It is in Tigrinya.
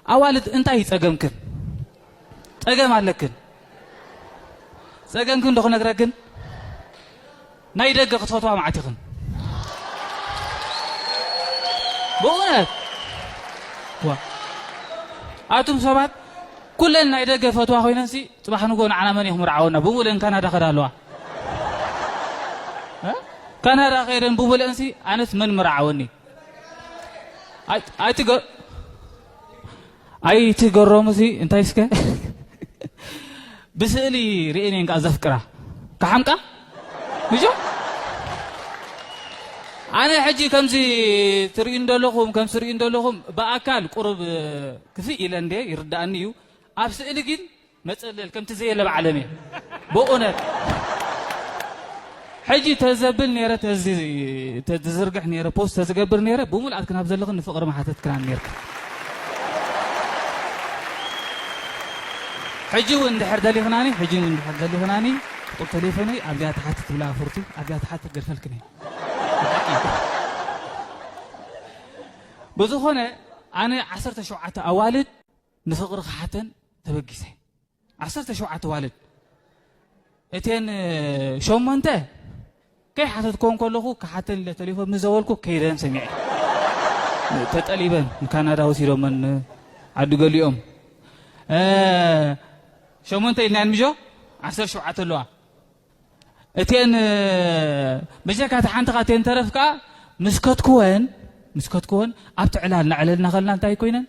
ኣዋልድ እንታይ እዩ ጸገምክን? ጸገም ኣለክን። ጸገምክን ዶ ክነግረክን? ናይ ደገ ክትፈትዋ መዓት ኢኽን። ብእውነት። ዋ። ኣቱም ሰባት፣ ኩለን ናይ ደገ ፈትዋ ኮይነንሲ፣ ጽባሕ ንግሆ ንዓና መን ኢኹም ርዓወና? ብምሉእን ካናዳ ከዳ ኣለዋ። እ? ካናዳ ከይደን ብምሉእንሲ፣ ኣነስ መን ምርዓወኒ? ኣይ-፣ ኣይትገ-፣ ኣይትገረሙ ሲ፣ እንታይ እስከ? ብስእሊ ርእየን እየን ከኣ ዘፍቅራ። ከሓምቃ? ምጆ? ኣነ ሕጂ ከምዚ ትርእዩ እንደለኹም፣ ከምዚ ትርእዩ እንደለኹም፣ ብኣካል ቁሩብ ክፍእ ኢለ እንደ ይርድኣኒ እዩ። ኣብ ስእሊ ግን መጸለል ከምቲ ዘየለ ኣብ ዓለም እየ። ብእውነት። ሕጂ ተዘብል ነይረ፣ ተዚ-፣ ተዝዝርግሕ ነይረ፣ ፖስት ተዝገብር ነይረ፣ ብምልኣት ክናብ ዘለኽን ንፍቕሪ ምሓተትክናን ነይርክን። ሕጂ እውን እንድሕር ደሊኽናኒ፣ ሕጂ እውን እንድሕር ደሊኽናኒ፣ ቁጥር ተሌፎነይ ኣብዚኣ ተሓት ትብላ ፍርቲ፣ ኣብዚኣ ተሓት ክገድፈልክን እየ። ብዝኾነ፣ ኣነ ዓሰርተ ሸውዓተ ኣዋልድ ንፍቕሪ ክሓተን ተበጊሰ። ዓሰርተ ሸውዓተ ኣዋልድ። እተን ሸሞንተ ከይሓተትክወን ከለኹ ክሓተን ኢለ ተሌፎን ምስ ዘበልኩ ከይደን ሰሚዐ። ተጠሊበን ንካናዳ ወሲዶመን ዓዲ ገሊኦም። እ፣ ሸሞንተ ኢልናየን ምጆ ዓሰርተ ሸውዓተ ኣለዋ። እተን ብጀካ እታ ሓንቲ እተን ተረፍ ከኣ ምስ ከትክወን፣ ምስ ከትክወን ኣብቲ ዕላል እናዕለልና ከለና እንታይ ኮይነን?